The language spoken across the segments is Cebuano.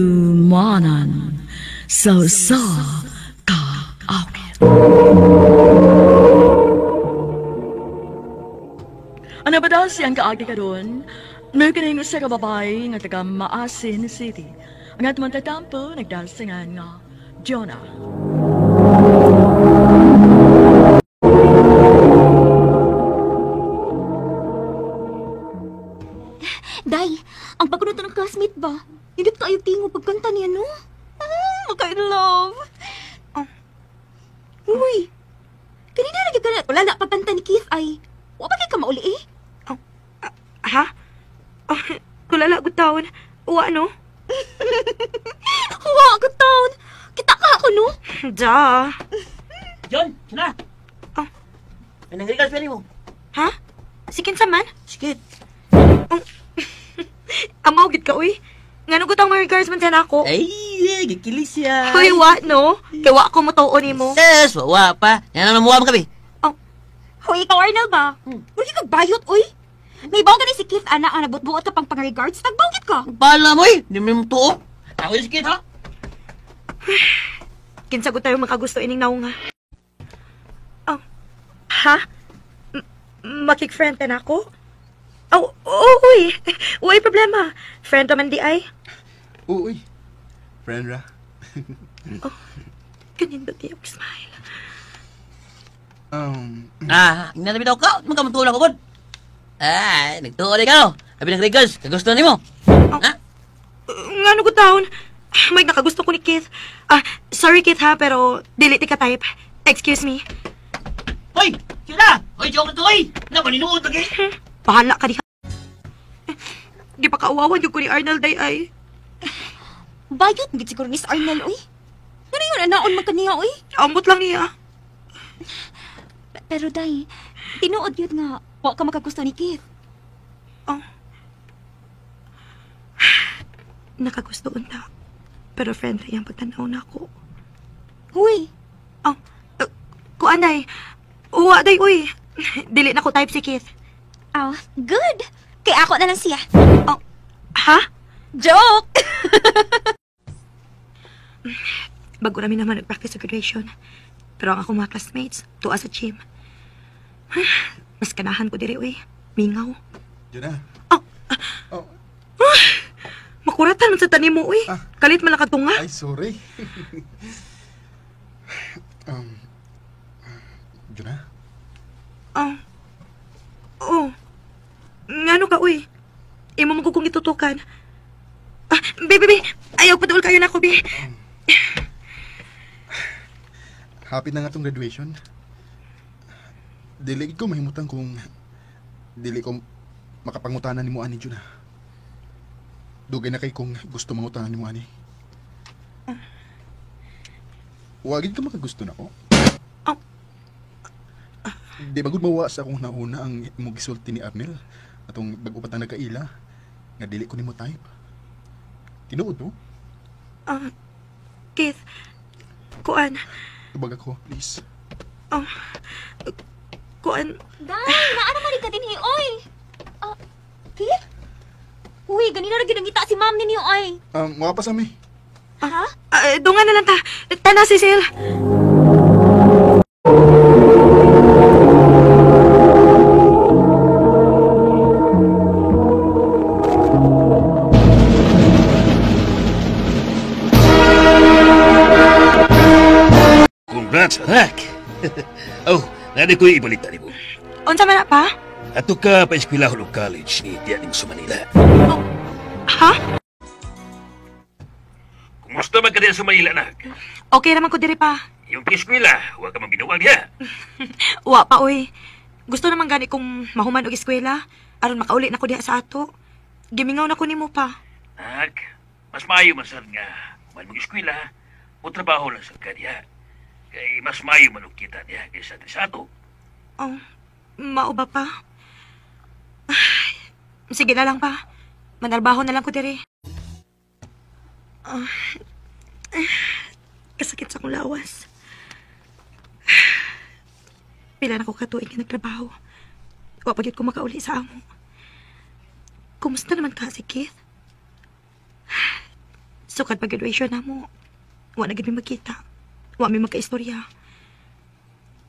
Handumanan sa usa ka awit. Ano ba daw siyang kaagi karon? May kining usa ka babae nga taga Maasin City. Ang atong tatampo nagdasingan nga Jonah. Day, ang bago na to ng classmate ba? Nindot ka ayog tingo pagkanta niya, no? Ah, maka-in love. Oh. Uy, kanina lagi ka na, wala na pagkanta ni Keith ay. Wa ba kay ka mauli eh? Ha? Oh, kulala gud taon. Uwa no? Wa ka taon. Kita ka ako, no? Da. John, sina? Oh. May nangrigas pa mo. Ha? Si kinsa man? Sikit. Amaw gid ka uy. Ngano gud ang mga regards man siya nako? Ay, gikilis siya. Hoy, wa no? Kay wa ko motuo nimo. Yes, wa pa. Yan ang namuha mo kami. Oh, Hoy, ikaw Arnel ba? Uy, kag bayot, uy. May bawo gani si Keith, ana, ang nabutbuot ka pang pang-regards. Nagbawgit ka. Bala mo eh. Hindi mo tuo. Ako yung sikit, ha? Kinsa gud tayo makagusto ining naong ha? Oh. Ha? Makik-friend ka na ako? Oh, oh, uy. Uy, problema. Friend man di ay. Uy, friend ra. Kanindot yung smile. Ah, ingnan daw ka. Di mo ka matulak ko, Ah, nagtuo na ikaw. Sabi ng regards, kagusto nimo. Ha? Ngano ko taon? May nakagusto ko ni Keith. Ah, sorry Keith ha, pero dili ti ka type. Excuse me. Hoy, sina! Hoy, joke na to, hoy! Na, maninuod lagi. Bahala ka diha. Eh, di pa kauwawan yung ko ni Arnold day ay. Bayot, gid siguro ni si Arnel, uy. Ano yun, anaon man kaniya, uy. Ambot lang niya. Pero, Day, tinuod yun nga, wa ka makagusto ni Keith. Oh. Nakagusto unta. Pero friend rin ang pagtanaw na ako. Huy, Oh, kuan day. Uwa day, uy. Dili na ko type si Keith. ah, good. Kaya ako na lang siya. Oh, ha? Joke! Bago namin naman nag-practice sa graduation. Pero ang akong mga classmates, tuwa sa gym. Mas kanahan ko diri, uy. Mingaw. Diyan na. Oh, Oh, makuratan man sa tanim mo, uy. Ah. Kalit man nakatunga. ay, sorry. um, Diyan na. Oh. Oh. Ngano ka, uy? Imo mo ko kong itutukan. Ah, be, be, be. Ayaw, paduol kayo na ako, be. Happy na nga tong graduation. Dili ko mahimutan kung dili ko makapangutanan nimo ani Juna. Dugay na kay kung gusto mangutanan nimo ani. Wagid ka makagusto na ko. Oh. Di ba gud mawa sa akong nauna ang imong gisulti ni Arnel atong bag-o pa tang nagkaila nga dili ko nimo type. Tinuod to? Ah, Keith. Kuan. Tubag ako, please. Oh. Kuan. Day, naano man ka din, oy. Ah, Keith? Uy, ganina ra gyud nangita si ma'am ninyo, ay. Mga pa sa mi. Ha? Ah, dungan na lang ta. Tana, Cecil. Congrats, anak! Oh, nani ko'y ibalita nimo. Unsa man na pa? Ato ka pa eskwela og college ni tiya nimo sa Manila. Ha? Kumusta man ka diyan sa Manila, anak? Okay naman ko diri pa. Yung eskwela, huwag ka mang binuwag diha. Wa pa, uy. Gusto naman gani kong mahuman og eskwela aron makauli na ko diha sa ato. Gimingaw na ko nimo pa. Anak, mas maayo man sad nga human mong eskwela o trabaho lang sad ka diha. Kay mas maayo man og kita diha kaysa diri sa ato. Oh, mao ba pa? Ay, sige na lang pa. Manarbaho na lang ko diri. Ah, eh, kasakit sa akong lawas. Pila na ko katuig nga nagtrabaho. Wa pa gyud ko makauli sa amo. Kumusta naman ka si Keith? Sukad pag-graduation na mo. Wa na gid mi magkita. Wa mi magkaistorya.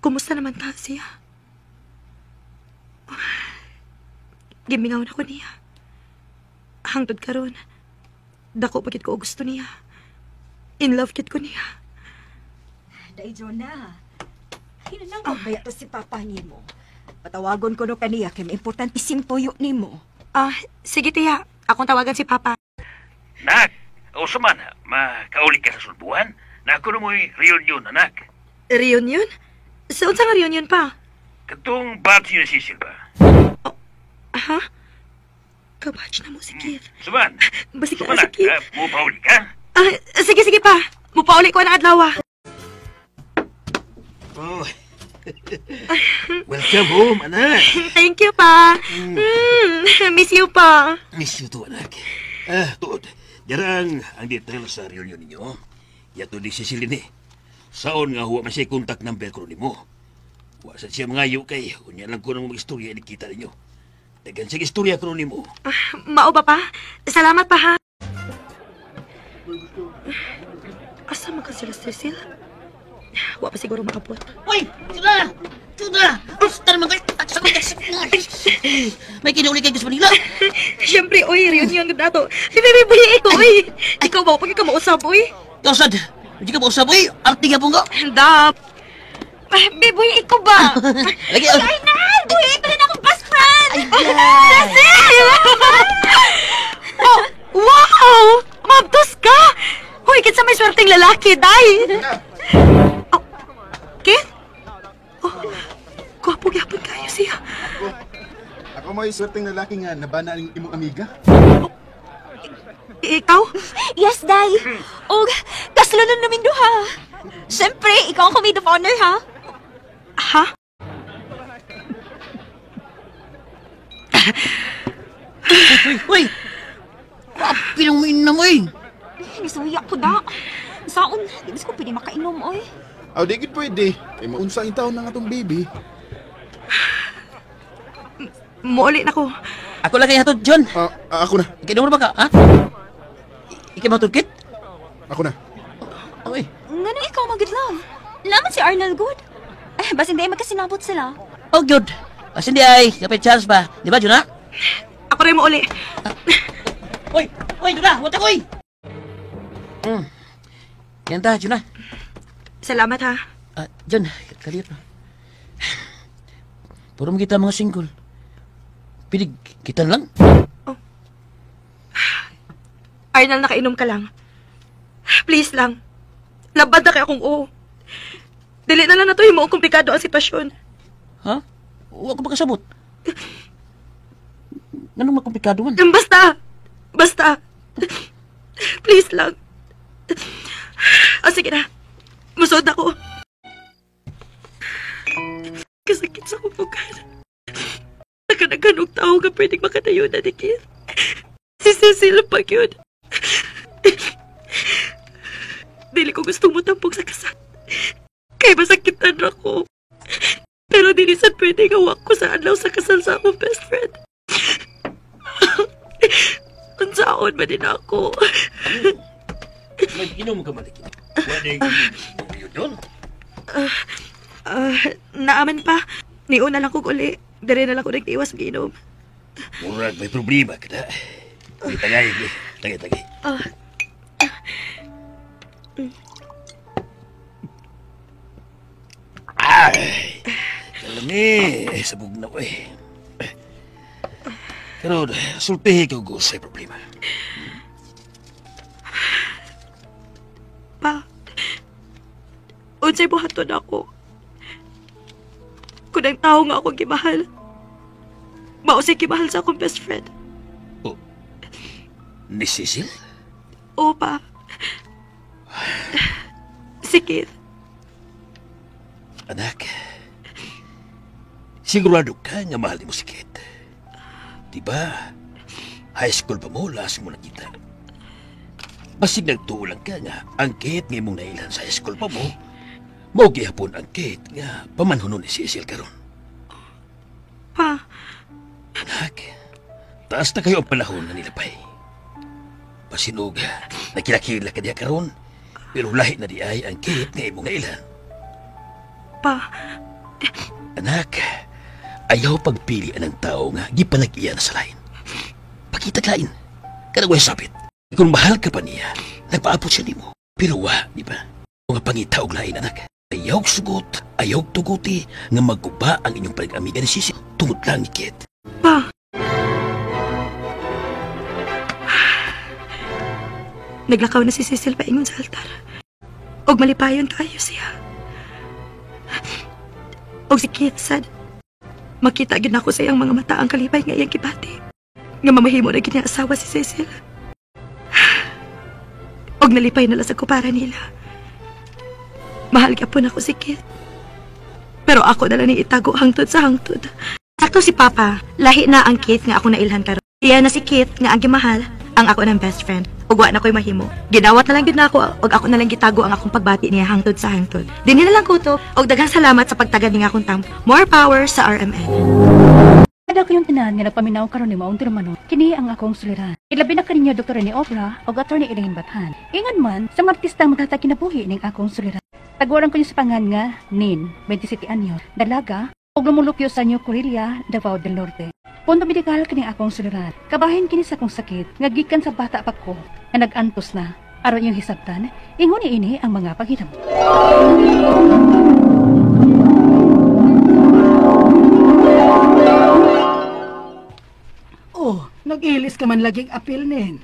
Kumusta naman ta siya? Gimingaw na ko niya. Hangtod karon. Dako pa gid ko og gusto niya. In love gid ko niya. Day, Jonah. Hinanang oh. To si Papa nimo. Patawagon ko no kaniya kay importante tuyo nimo. Ah, sige tiya. Akong tawagan si Papa. Nak, o man, makauli ka sa sulbuhan. Na ako na mo'y reunion, anak. Reunion? Sa unsa nga reunion pa? Katong batch ni Cecil ba? Aha? Kabatch na mo si Keith. Suman, Basig suman, na si anak, Keith. mupauli ka? Ah, sige, sige pa. Mupauli ko ang adlaw. Ah. Oh. Welcome home, anak. Thank you pa. Miss you pa. Miss you too, anak. Ah, tuod. Dirang ang detail sa reunion ninyo. Yato ni Cecil ni. Saon nga huwa man siya contact number ko nimo. Wa sa siya mangayo kay unya lang ko nang mag-istorya ni kita ninyo. Dagan siya istorya ko nimo. Ah, mao ba pa? Salamat pa ha. Asa man ka sila, Cecil? Wa pa siguro maabot. Uy! Tuna! Tuna! Basta naman kayo! May kinuli kayo sa Manila! Siyempre, oy, reunion gud nato. Bibi, buhi ko, oy. Ikaw ba, pag ikaw mausab, oy. Ikaw, sad! Hindi ka mausap, uy! Arte ka po nga! Dap. Ay, Biboy, ikaw ba? Lagi, oh. Ay, Nal! Buhi ko rin akong best friend! Cecil! Oh, wow! Mabdos ka! Hoy, kinsa may swerteng lalaki, day! Oh, Ken? Oh, gwapo gyapon kayo siya. Ako mo swerteng lalaki nga nabana ang imong amiga. Ikaw? Yes, Day! Og, kaslunon namin duha. Siyempre, ikaw ang maid of honor, ha? Ha? Uy, uy! Grabe nang mainam, uy! Nisuya ko da. Saon, di ko pwede makainom, oy. Aw, di gid pwede. Kay maunsa ang taon ng atong baby. Muuli na ko. Ako lang kay hatod, John. Ah, ah, ako na. Ikinom ba ka, ha? Ikaw matod, Kit? Ako na. Uy, Ngano ikaw magid love? Laman si Arnold good. Eh, basin di ay magkasinabot sila. oh, good. Asin di ay, kapit chance ba? Di ba, Juna? Ako rin muuli. Uy! Uy, Juna! Wata ko, uy! Hmm. Yan ta, Juna. Salamat ha. Ah, John, kaliyot na. Puro mo kita mga single. Pilig, kita na lang. Arnal, nakainom ka lang. Please lang. Labad na kay akong oo. Dili na lang na to yung komplikado ang sitwasyon. Ha? Huwag ko makasabot. Anong makomplikado man? Basta! Basta! Please lang. Ah, sige na. Musod ako. Kasakit sa kupukan. Nakanaghanong tao nga pwedeng makatayo na ni Keith. Si Cecil pag yun. Dili ko gusto mo tampok sa kasal. Kaya masakitan ako. Pero dili sad pwede nga wa ko sa adlaw sa kasal sa akong best friend. Unsaon ba din ako? Mag-inom ka malikin. Wala yung reunion. Ah, naaman pa. Niuna lang kog uli. Dere na lang ko nagtiwas og inom. Murag may problema ka na. Uy, tagay, eh. Tagay, tagay. Ah. Ay, kalami. Sabog na ko eh. Pero, sultihi ko ko sa problema. Pa. Unsay buhaton ako? Kung ang tao nga akong gimahal, mao say gimahal sa akong best friend. Oh, ni Cecil? Oo pa. Si Keith. Anak, sigurado ka nga mahal mo si Kate. Di ba? High school pa mo, last mo nakita. Basig nagtuo lang ka nga, ang Kate nga imong nailan sa high school pa mo, mao gihapon ang Kate nga pamanhunon ni Cecil karon. Pa, Anak, taas na kayo ang panahon na nilapay. Basinog, nakilakila ka diya karon, pero lahi na di ay ang Kit nga imong nailan. Pa, Anak, ayaw pagpili ang tao nga gipanag-iya na sa lain. Pakita lain, kanang way sabit. Kung mahal ka pa niya, nagpaabot siya nimo. Pero wa, di ba? Mga pangita og lain, anak. Ayaw sugot, ayaw tuguti, nga magguba ang inyong pag-amiga ni Sisi tungod lang ni Kit. Pa. Naglakaw na si Cecil paingon sa altar. Og malipayon kaayo siya. Og si Keith sad. Makita gyud nako sa iyang mga mata ang kalipay nga iyang gibati. Nga mamahimo na gyud niya asawa si Cecil. Og nalipay na lang sa kupara nila. Mahal gyapon ako si Keith. Pero ako na lang ni itago hangtod sa hangtod. Sakto si Papa, lahi na ang Keith nga ako nailhan karon. Iya na si Keith nga ang gimahal, ang ako ng best friend. Ug wa na ko'y mahimo. Gidawat na lang gid na ako ug ako na lang gitago ang akong pagbati niya hangtod sa hangtod. Dinhi na lang kutob ug daghang salamat sa pagtagad ning akong tampo. More power sa RMN. Kada ko yung tanan nga nagpaminaw karon ni maong tirmano, kini ang akong suliran. Ilabi na kaninyo Dr. Rene Obra o Attorney Elaine Bathan. Ingon man sa mga artista ang maghatag kinabuhi ning akong suliran. Tagwaran ko niyo sa pangan nga Nin, 27 anyo, dalaga, ug lumulupyo sa New Corelia, Davao del Norte. Punto medikal kini akong suliran. Kabahin kini sa akong sakit nga gikan sa bata pa ko nga nag-antos na. Aron iyong hisabtan, ingon niini ang mga paghitabo. Oh, nag-ilis ka man laging apil nin.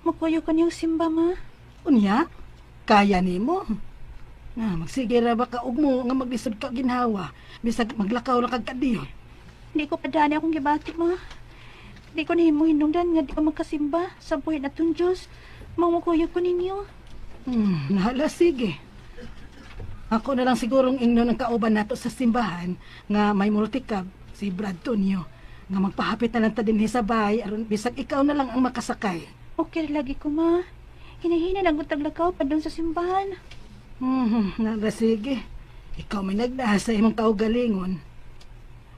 Mukuyo ko niyong simba, ma. Unya, kaya nimo. Na, magsige ra ba ka og mo nga maglisod ka ginhawa, bisag maglakaw ra kag kadiyon. Hindi ko padani akong gibati, ma. Di ko nahimo hinungdan nga di ko magkasimba sa buhi na tong Diyos. Mamukuyog ko ninyo. Nahala sige. Ako na lang sigurong ingnon ang kauban nato sa simbahan nga may multicab si Brad Tonyo nga magpahapit na lang ta dinhi sa bahay aron bisag ikaw na lang ang makasakay. Okay lagi ko, ma. Hinahina lang ko taglakaw pa doon sa simbahan. Nala sige. Ikaw may nagdaha sa imong kaugalingon.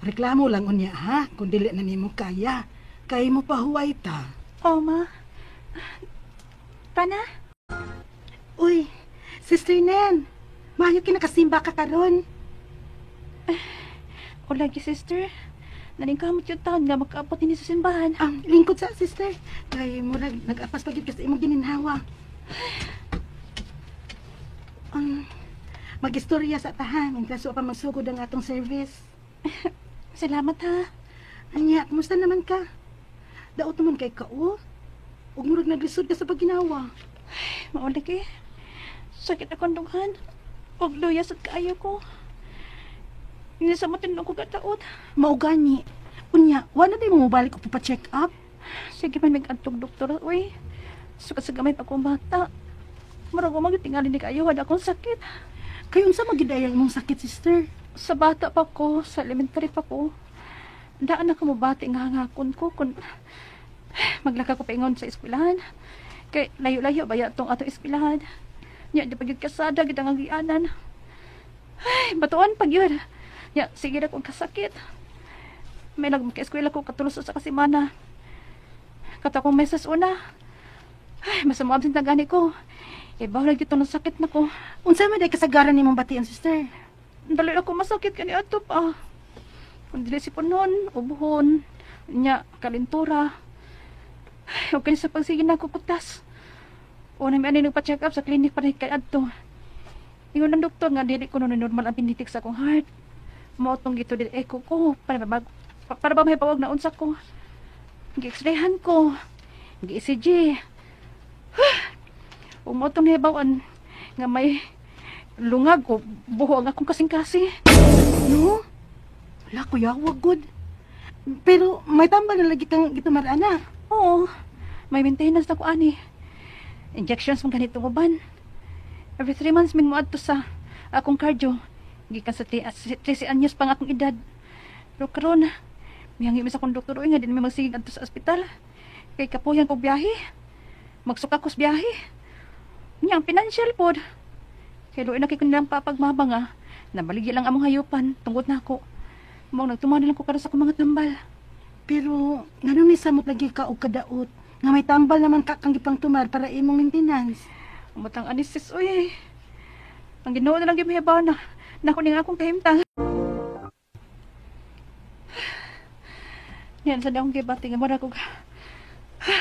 Reklamo lang unya ha, kung dili na nimo kaya. Kay mo pahuway ta. Oh, ma. Tana? Uy, Sister Nen, maayo kinakasimba ka karon. O lagi, sister. Naningkamot yung taon nga makaabot din sa simbahan. Ang lingkod sa sister, kay murag nag-apas pa gyud ka sa imong gininhawa. Magistorya sa tahan, mientras wa pa magsugod ang atong service. Salamat, ha. Anya, kumusta naman ka? Daot naman kay ka, oh. Ug murag naglisod ka sa pagginawa. Mao lagi. Sakit akong dughan. Og luyas at kaayo ko. Hindi sa matinong ko kataot. Mao gani. Unya, wa na day mo mobalik og pa-check up. Sige man may-adtog doktor, uy. Sukat sa gamay pa akong bata. Murag wa man gyud tingali ni kaayo akong sakit. Kay unsa magiday ang imong sakit, sister? Sa bata pa ko, sa elementary pa ko, daan na kamubati nga hangakon ko kung maglaka ko paingon sa eskwelahan. Kay layo-layo baya tong atong eskwelahan. Nya di pa gyud kasada gyud ang agianan. Ay, batuan pag yun. Nya sige na kong kasakit. May nagmaka-eskwela ko katulos sa kasimana. Kato akong mesas una. Ay, basta mo absent na gani ko. Ibaw lagi to ng sakit na ko. Unsa man day kasagaran nimong batian, sister? Dali ako masakit kani ato pa. Kung dili si punon, ubuhon, nya kalintura. Ay, okay sa pagsige na ko kutas. Una may ani nagpa-check up sa clinic para kay adto. Ingon ang doktor nga dili ko normal ang pinitik sa akong heart. Mao tong gito dili echo ko para ba para ba mahipawag na unsa ko. Gi-x-rayhan ko. Gi-ECG. Ug mao tong nahibaw-an nga may lungag o buho ang akong kasing-kasing. No? Wala, kuya, wag good. Pero may tambal na lagi kang gitumarana. Oo, may maintenance na ko ani. Injections man ganito uban. Every 3 months ming moadto sa akong cardio. Gikan sa 13 anyos pa ang akong edad. Pero karon, mihangi mi sa akong doktor uy nga di na mi magsigig adto sa ospital. Kay kapuyan ko biyahe. Magsuka ko sa biyahe. Nya ang financial pod. Kay luoy na kay ko nilang papagmaba nga. Nabaligya lang among hayupan tungod na ako. Mao nagtuman na lang ko karon sa akong mga tambal. Pero nganong ni samot lagi ka og kadaot Nga may tambal naman ka kang gipangtumar para imong maintenance. Umatang anis sis, uy. Ang Ginoo na lang gimahibaw na. Nako ni nga akong kahimtang. Yan, sa akong gibati nga mura kog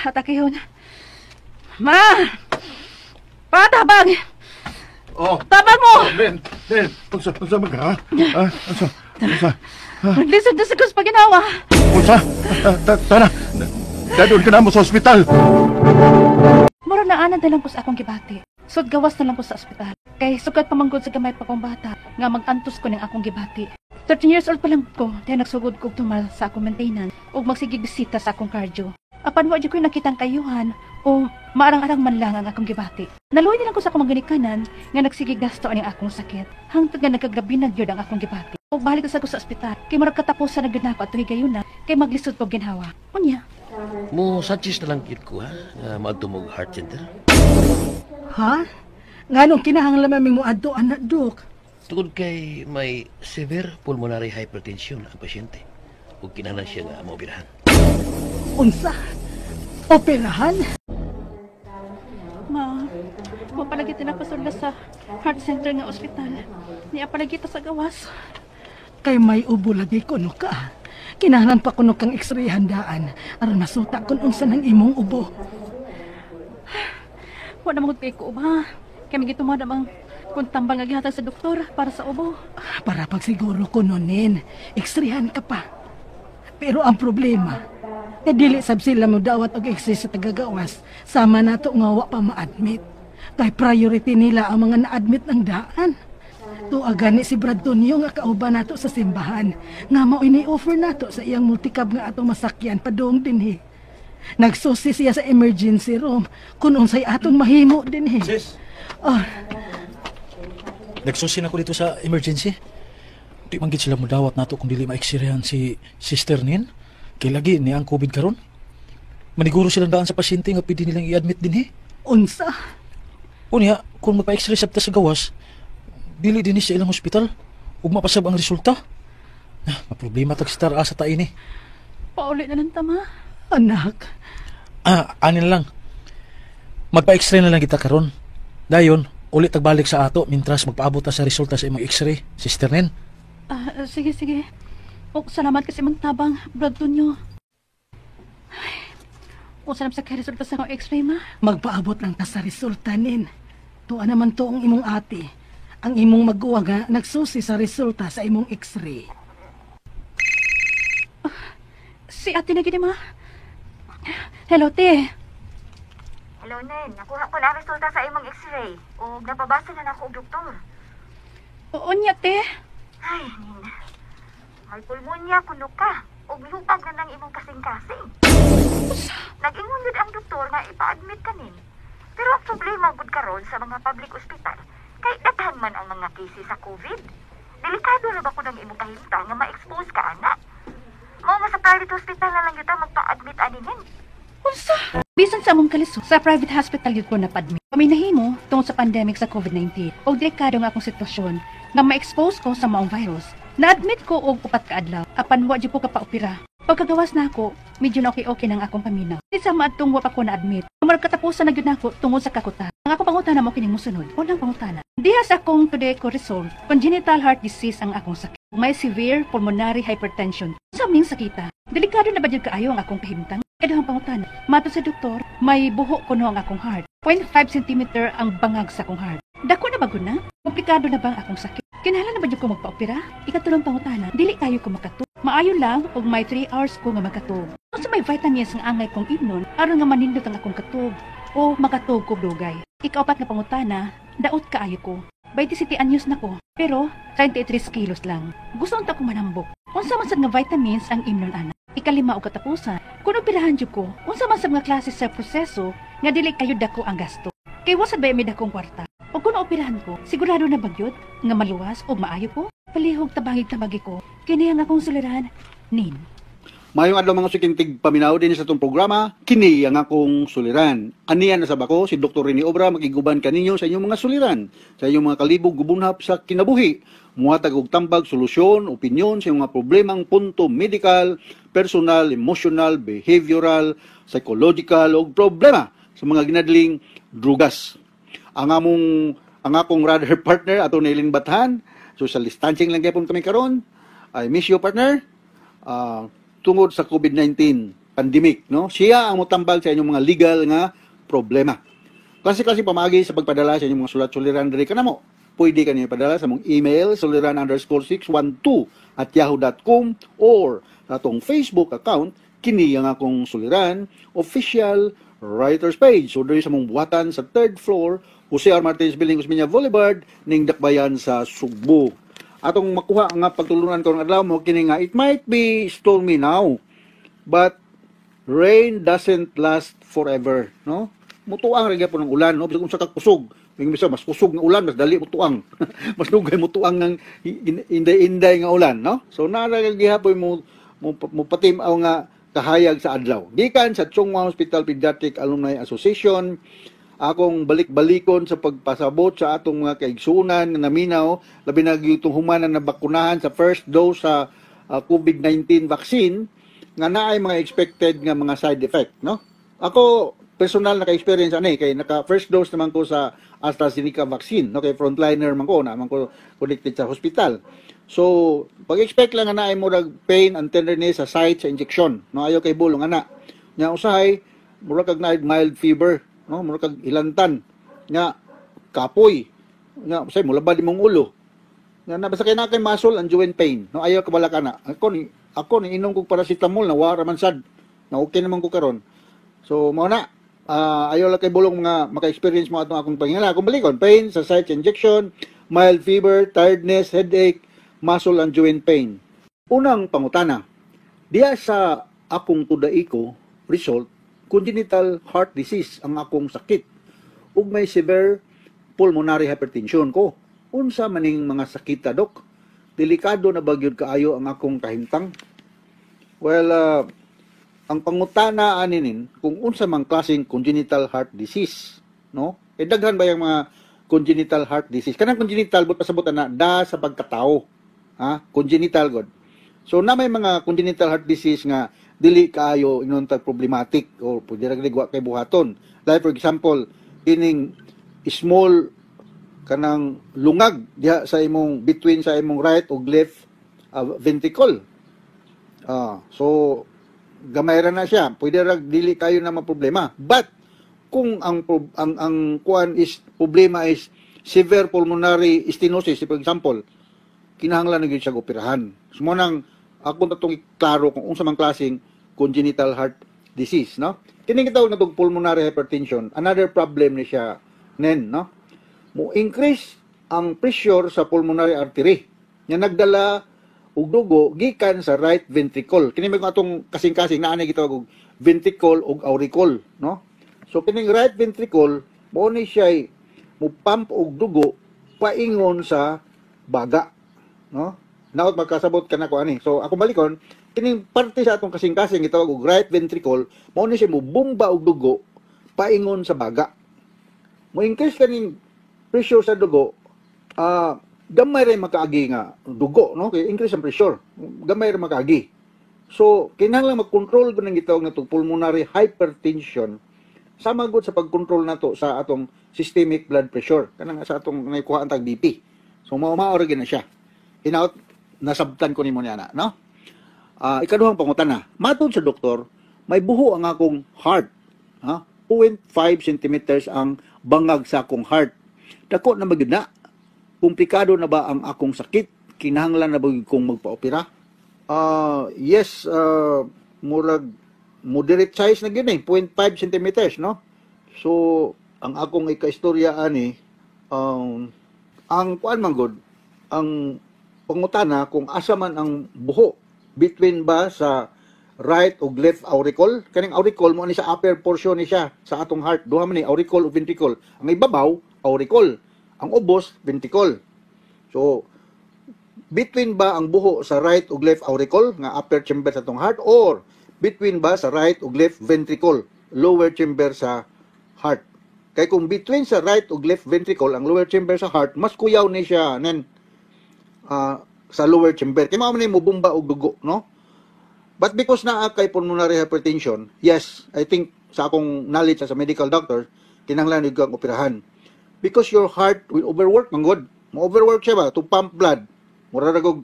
atakihon. Ma! Patabang! Oh. Tabang mo! Ben, Ben, unsa unsa man ka? Ha? Ah, unsa? Unsa? Maglisod na sa kus paginawa. Unsa? Ah, Tana. Dadon ka na mo sa ospital. Mura na ana na lang ko sa akong gibati. Sud gawas na lang ko sa ospital. Kay sukat pamanggod sa gamay pa kong bata nga magantos ko ning akong gibati. 13 years old pa lang ko, dahil nagsugod ko tumal sa akong maintenance ug magsigig bisita sa akong cardio. Apan wa jud ko nakitang kayuhan o maarang-arang man lang ang akong gibati. Naluoy na lang ko sa akong mga nga nagsigig gasto aning akong sakit. Hangtod nga nagkagrabi na gyud ang akong gibati. Ug balik sa ko sa ospital kay murag katapusan na gyud nako atong higayuna kay maglisod kog ginhawa. Unya, Mo suggest na lang gid ko ha, nga maadto mo og heart center. Ha? Nganong kinahanglan man mo adto anak, Dok? Tungod kay may severe pulmonary hypertension ang pasyente. Ug kinahanglan siya nga maoperahan. Unsa? Operahan? Ma, wa palagi tinapasudla sa heart center nga ospital. Niya palagi ta sa gawas. Kay may ubo lagi kuno ka. Kinahanglan pa kuno kang x-ray handaan aron masuta kun unsa nang imong ubo. Wa na magud kay ko ba. Kay migituma na bang kung tambal nga gihatag sa doktor para sa ubo. Para pagsiguro kuno nin, x-rayhan ka pa. Pero ang problema, kay dili sab sila mo dawat og x-ray sa tagagawas, sama nato nga wa pa ma-admit. Kay priority nila ang mga na-admit ng daan. Tuwa gani si Brad Tonyo nga kauban nato sa simbahan, nga mao ini-offer nato sa iyang multicab nga atong masakyan padung dinhi. Nagsusi siya sa emergency room kung unsay atong mahimo dinhi. Sis! Oh, Nagsusi na ko dito sa emergency. Di man gid sila mudawat nato kung dili ma-x-rayan si Sister Nin. Kay lagi ni ang COVID karon. Maniguro silang daan sa pasyente nga pwede nilang i-admit din eh. Unsa? Unya, kung magpa-x-ray sabta sa gawas, dili din sa ilang ospital. Ug mapasab ang resulta. Ah, maproblema tag star asa ta ini. Pauli na lang ta, ma. Anak. Ah, ani na lang. Magpa-x-ray na lang kita karon. Dayon, ulit tagbalik sa ato mintras magpaabot ta sa resulta sa imong x-ray, Sister Nin. Ah, sige, sige. O, salamat kasi imong tabang, Brad Tonyo. Ay, unsa na sa kay resulta sa akong x-ray, ma? Magpaabot lang ta sa resulta nin. Tuwa naman to ang imong ate. Ang imong maguwa nga nagsusi sa resulta sa imong x-ray. Si ate na gini, ma. Hello, te. Hello, Nen. Nakuha ko na ang resulta sa imong x-ray. O napabasa na nako og doktor. Oo niya, te. Ay, Nen. May pulmonya kuno ka. O mihupag na ng imong kasing-kasing. Nag-ingon yun ang doktor nga ipa-admit ka nin. Pero ang problema gud karon sa mga public hospital, kay daghan man ang mga cases sa COVID. Delikado ra ba kuno ang imong kahimtang nga ma-expose ka ana? Mao nga sa private hospital na lang yuta magpa-admit ani nin. Unsa? Bisan sa among kalisod, sa private hospital yun ko napadmit. Kami nahimo tungod sa pandemic sa COVID-19 og delikado nga akong sitwasyon nga ma-expose ko sa maong virus. Na-admit ko og 4 ka adlaw apan wa jud ko kapaopera. Pagkagawas na ako, medyo na okay-okay nang akong paminaw. Di sa maadtong wa pa ko na-admit. Murag katapusan na gyud nako tungod sa kakutan. Ang akong pangutana mo kining mosunod. Unang pangutana. Diha sa akong today ko result, congenital heart disease ang akong sakit. May severe pulmonary hypertension. Sa ming sakita, delikado na ba jud kaayo ang akong kahimtang? Ikaduhang pangutana. Matod sa doktor, may buho kuno ang akong heart. 0.5 cm ang bangag sa akong heart. Dako na ba guna? Komplikado na ba ang akong sakit? Kinahanglan na ba jud ko magpaopera? Ikatulong pangutana, dili kayo ko makatug. Maayo lang og may 3 hours ko nga makatug. Unsa may vitamins nga angay kong imnon aron nga manindot ang akong katug o makatug ko dugay. Ikaapat nga pangutana, daot kaayo ko. 27 anyos na ko, pero 33 kilos lang. Gusto unta ko manambok. Unsa man sad nga vitamins ang imnon ana? Ikalima og katapusan, kun operahan jud ko, unsa man sad nga klase sa proseso nga dili kayo dako ang gasto. Kay wa sad ba may dakong kwarta? O kung operahan ko, sigurado na bagyod nga maluwas o maayo ko? Palihog tabangig-tabagi ko. Kini ang akong suliran, Nin. Mayong adlaw mga sukintig paminaw din sa itong programa, kini ang akong suliran. Aniyan na sab ako, si Dr. Rene Obra, makiguban kaninyo sa inyong mga suliran, sa inyong mga kalibog gubunhap sa kinabuhi. Muhatag og tambag, solusyon, opinyon sa inyong mga problemang punto medical, personal, emotional, behavioral, psychological ug problema sa mga ginadling drugas. Ang akong rather partner, ato ni Eileen Bathan, social distancing lang gyapon kami karon. I miss you, partner. Tungod sa COVID-19 pandemic, no? Siya ang motambag sa inyong mga legal nga problema. Klase-klase pamaagi sa pagpadala sa inyong mga sulat-suliran diri kanamo. Pwede ka padala sa mong email suliran_612@yahoo.com or sa atong Facebook account, Kini ang Akong Suliran Official Writers Page. So diri sa mong buhatan sa third floor, Jose R. Martins Building, Osmeña Boulevard, ning Dakbayan sa Sugbo. Atong makuha nga pagtulunan karong adlaw mo kini nga it might be stormy now, but rain doesn't last forever, no? Mutuang ra gyapon ang ulan, no? Bisag unsa ka kusog. Yung bisa mas kusog nga ulan, mas dali mutuang. Mas dugay mutuang ng inday-inday nga ulan, no? So naa ra gihapon mo patim-aw nga kahayag sa adlaw. Gikan sa Chong Hua Hospital Pediatric Alumni Association, akong balik-balikon sa pagpasabot sa atong mga kaigsunan nga naminaw, labi na gyud itong humanan na bakunahan sa first dose sa COVID-19 vaccine nga naay mga expected nga mga side effect, no? Ako personal naka-experience ani kay naka first dose naman ko sa AstraZeneca vaccine, no? Kay frontliner man ko, na man ko connected sa hospital. So pag-expect lang nga naay murag pain and tenderness sa site sa injection, no? Ayo kay bulong ana. Nya usahay murag kag naay mild fever, no? Murag kag ilantan nga kapoy nga usahay mulabad imong ulo nga na basta kay na kay muscle and joint pain, no? Ayaw ka wala ka na. Ako ni inom kog paracetamol na wa ra man sad na okay naman ko karon. So mao na, ayaw lang kay bulong mga maka-experience mo atong akong pangingala. Kung balikon, pain sa site injection, mild fever, tiredness, headache, muscle and joint pain. Unang pangutana, diya sa akong tudaiko result, congenital heart disease ang akong sakit ug may severe pulmonary hypertension ko. Unsa maning mga sakita, dok? Delikado na ba gyud kaayo ang akong kahimtang? Well, ang pangutana aninin kung unsa man klaseng congenital heart disease, no? Eh daghan ba yung mga congenital heart disease? Kanang congenital but pasabot na da sa pagkatao. Ha? Congenital god. So na may mga congenital heart disease nga dili kaayo ingon tag problematic or pwede ra gid wa kay buhaton. Like for example, kining small kanang lungag diha sa imong between sa imong right ug left ventricle. So gamay ra na siya. Pwede ra dili kayo na maproblema. But kung ang kuan is problema is severe pulmonary stenosis, for example, kinahanglan na gyud siya operahan. So mo nang ako natong klaro kung unsa man klaseng congenital heart disease, no? Kini gitawag na tong pulmonary hypertension, another problem ni siya nen, no? Mo increase ang pressure sa pulmonary artery nga nagdala og dugo gikan sa right ventricle. Kini may atong kasing-kasing naa ni gitawag og ventricle ug auricle, no? So kining right ventricle mo ni siya mo pump og dugo paingon sa baga, no? Naot magkasabot ka na ko ani. So ako balikon, kining parte sa atong kasing-kasing gitawag og right ventricle, mao ni siya mo bomba og dugo paingon sa baga. Mo increase kaning pressure sa dugo, gamay ra makaagi nga dugo, no? Kay increase ang pressure, gamay ra makaagi. So kinahanglan mag-control gud ng gitawag na pulmonary hypertension sama gud sa pag-control nato sa atong systemic blood pressure, kanang sa atong naikuhaan tag BP. So mao mao ra gyud na siya. Hinaot nasabtan ko nimo niya na, no? Ikaduhang pangutana, matod sa doktor, may buho ang akong heart. Ha? 0.5 centimeters ang bangag sa akong heart. Dako na magyud na. Komplikado na ba ang akong sakit? Kinahanglan na ba gyud kong magpa-opera? Yes, murag moderate size na gyud eh, 0.5 centimeters, no? So, ang akong ikaistorya ani, ang kuan man gud, ang pangutana kung asa man ang buho, between ba sa right ug left auricle? Kaning auricle mo ani sa upper portion ni siya sa atong heart. Duha man ni, auricle ug ventricle. Ang ibabaw auricle, ang ubos ventricle. So between ba ang buho sa right ug left auricle nga upper chamber sa atong heart or between ba sa right ug left ventricle, lower chamber sa heart? Kay kung between sa right ug left ventricle ang lower chamber sa heart, mas kuyaw ni siya nen sa lower chamber. Kay mao man ni mobomba og dugo, no? But because naa kay pulmonary hypertension, yes, I think sa akong knowledge as a medical doctor, kinahanglan jud kang operahan. Because your heart will overwork man gud. Mo-overwork siya ba to pump blood. Mura ra og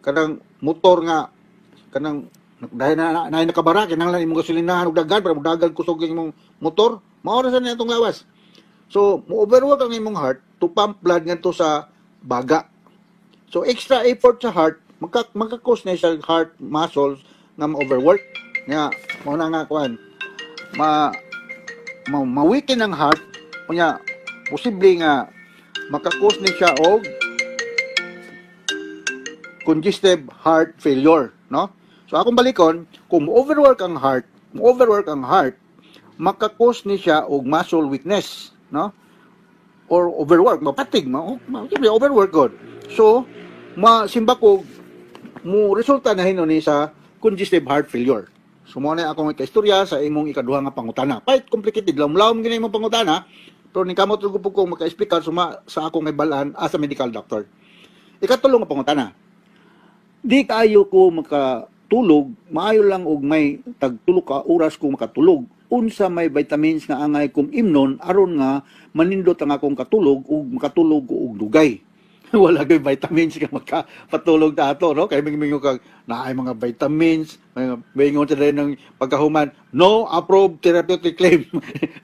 kanang motor nga kanang dahil na nakabara, kinahanglan imong gasolinahan og daghan para modagan kusog ang imong motor. Mao ra sa niya atong lawas. So, mo-overwork ang imong heart to pump blood ngadto sa baga. So, extra effort sa heart, magka-cause na sa heart muscles nga ma-overwork. Nga, mao na nga kuan, ma ma-weaken ang heart, unya, posible nga maka-cause ni siya og congestive heart failure, no? So akong balikon, kung mo-overwork ang heart, maka-cause ni siya og muscle weakness, no? Or overwork, mapatig, ma overwork god. So, masimba ko mo resulta na hinuon ni sa congestive heart failure. So mo na akong ikaistorya sa imong ikaduha nga pangutana. Quite complicated, lawom-lawom gini imong pangutana, pero ni kamot ko po kong maka-explicar suma sa akong nahibalan as a medical doctor. Ikatulo nga pangutana. Di kaayo ko makatulog, maayo lang og may tagtulo ka oras ko makatulog. Unsa may vitamins nga angay kong imnon aron nga manindot ang akong katulog ug makatulog ko og dugay? Wala ko'y vitamins nga makapatulog ta ato, no? Kay mingo kag naay mga vitamins, mingon sa ng pagkahuman, no approved therapeutic claim.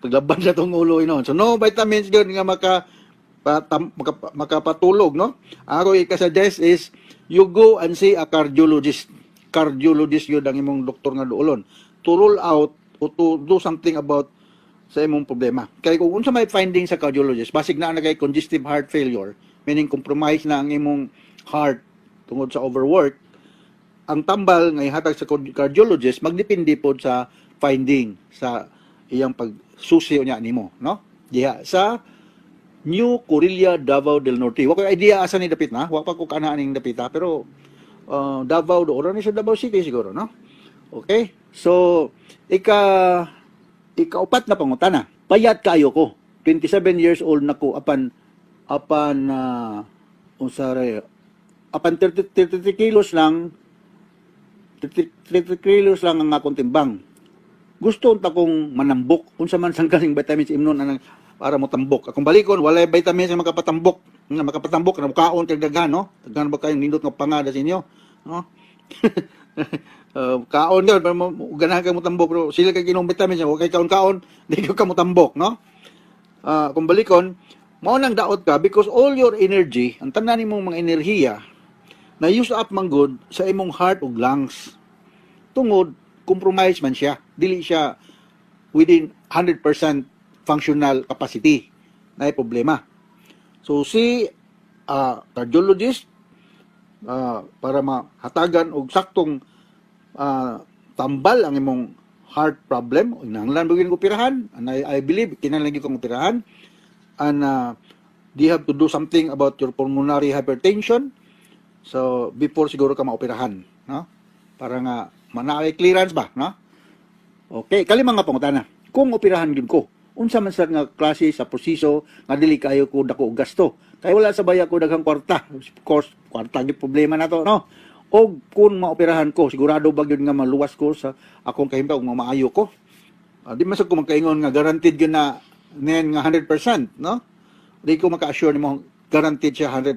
Paglaban sa tong ulo inon. So no vitamins gyud nga makapatulog, no? Ako ika-suggest is you go and see a cardiologist. Cardiologist yun ang imong doktor nga duolon to rule out o to do something about sa imong problema. Kay kung unsa may finding sa cardiologist, basig na kay congestive heart failure, meaning compromise na ang imong heart tungod sa overwork, ang tambal nga ihatag sa cardiologist magdepende pod sa finding sa iyang pagsusi niya nimo, no? Diha sa New Corilla, Davao del Norte. Wa ko idea asa ni dapit na, wa pa ko kana aning dapita, pero Davao do ni sa Davao City siguro, no? Okay? So ikaupat na pangutana. Payat kayo ko. 27 years old na ko apan apan unsa ray, apan 30, 33 kilos lang, 33 kilos lang ang akong timbang. Gusto unta kong manambok. Unsa man sang kaning vitamins imnon anang para mo tambok? Akong balikon, walay vitamins nga makapatambok. Nga makapatambok na mukaon kag daghan, no? Daghan ba kayong nindot nga pangada sa inyo, no? Kaon gyud pero mo ganahan kay mo tambok, pero sila kay ginom vitamins, wa kay kaon-kaon, di ka mo tambok, no? Kung balikon, mao nang daot ka because all your energy, ang tanan nimong mga enerhiya na use up man gud sa imong heart ug lungs. Tungod compromise man siya, dili siya within 100% functional capacity na problema. So si cardiologist para mahatagan og saktong tambal ang imong heart problem, kinahanglan mo gyud operahan, and I believe kinahanglan gyud kang operahan, and they have to do something about your pulmonary hypertension. So before siguro ka maoperahan, no? Para nga manaay clearance ba, no? Okay, kalima nga pangutana. Kung operahan gyud ko, unsa man sa nga klase sa proseso nga dili kayo ko dako og gasto? Kay wala sa baya ko daghang kwarta. Of course, kwarta gyud problema nato, no? Og kung maoperahan ko, sigurado ba gyud nga maluwas ko sa akong kahimtang ug maayo ko? Di man sad ko magkaingon nga guaranteed gyud na nen nga 100%, no? Di ko maka-assure nimo guaranteed siya 100%.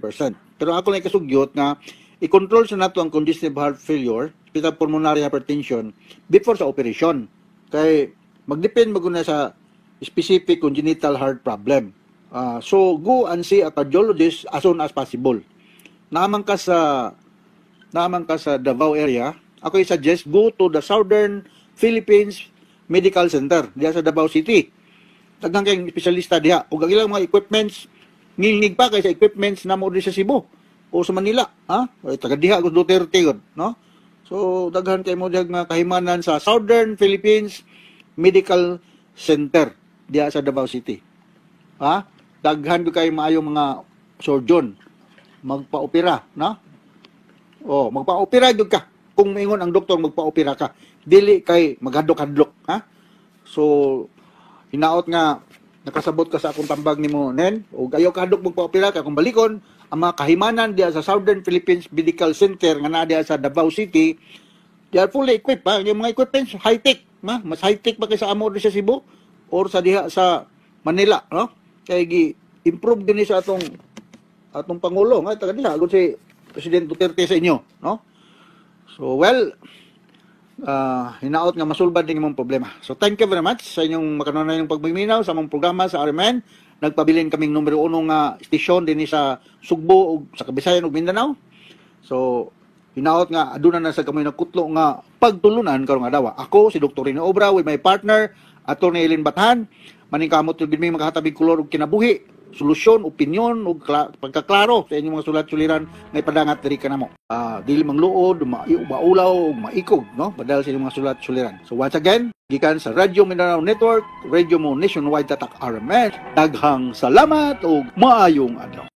Pero ako lang kasugyot nga i-control sa nato ang congestive heart failure, especially pulmonary hypertension, before sa operation. Kay magdepend mo na sa specific congenital heart problem. So go and see a cardiologist as soon as possible. Naaman ka sa Davao area, ako i-suggest go to the Southern Philippines Medical Center diya sa Davao City. Daghan kayong espesyalista diha ug ang ilang mga equipments ngilngig pa kay sa equipments na mo diri sa Cebu o sa Manila, ha? Ay, taga diha ko Duterte gud, no? So daghan kay mo diha nga kahimanan sa Southern Philippines Medical Center diha sa Davao City. Ha? Daghan ko kay maayo mga surgeon magpa-opera, no? Oh, magpa-opera gyud ka. Kung maingon ang doktor magpa-opera ka, dili kay maghadlok-hadlok, ha? So hinaot nga nakasabot ka sa akong tambag nimo, Nen, ug ayaw kahadlok magpa-opera ka. Kung balikon, ang mga kahimanan diha sa Southern Philippines Medical Center nga naa diha sa Davao City, They are fully equipped pa. Yung mga equipments high-tech, ma. Mas high-tech pa kaysa amo diri sa Cebu or sa diha sa Manila, no? Kay gi improve din sa atong atong pangulo nga taga diha agud si President Duterte sa inyo, no? So well, hinaot nga masulbad din imong problema. So thank you very much sa inyong makanunay ng pagmiminaw sa among programa sa RMN. Nagpabilin kaming numero uno nga istasyon dinhi sa Sugbo ug sa Kabisayan ug Mindanao. So hinaot nga aduna na sa kamoy nagkutlo nga pagtulunan karong adlaw. Ako si Dr. Rene Obra with my partner, Attorney Eileen Bathan. Maningkamot gyud mi makahatabig kolor og kinabuhi, solusyon, opinyon ug pagkaklaro sa inyong mga sulat suliran nga ipadangat diri kanamo. Dili mangluod, maulaw ug maikog, no? Padal sa inyong mga sulat suliran. So once again, gikan sa Radyo Mindanao Network, Radio Mo Nationwide Tatak RMN. Daghang salamat ug maayong adlaw.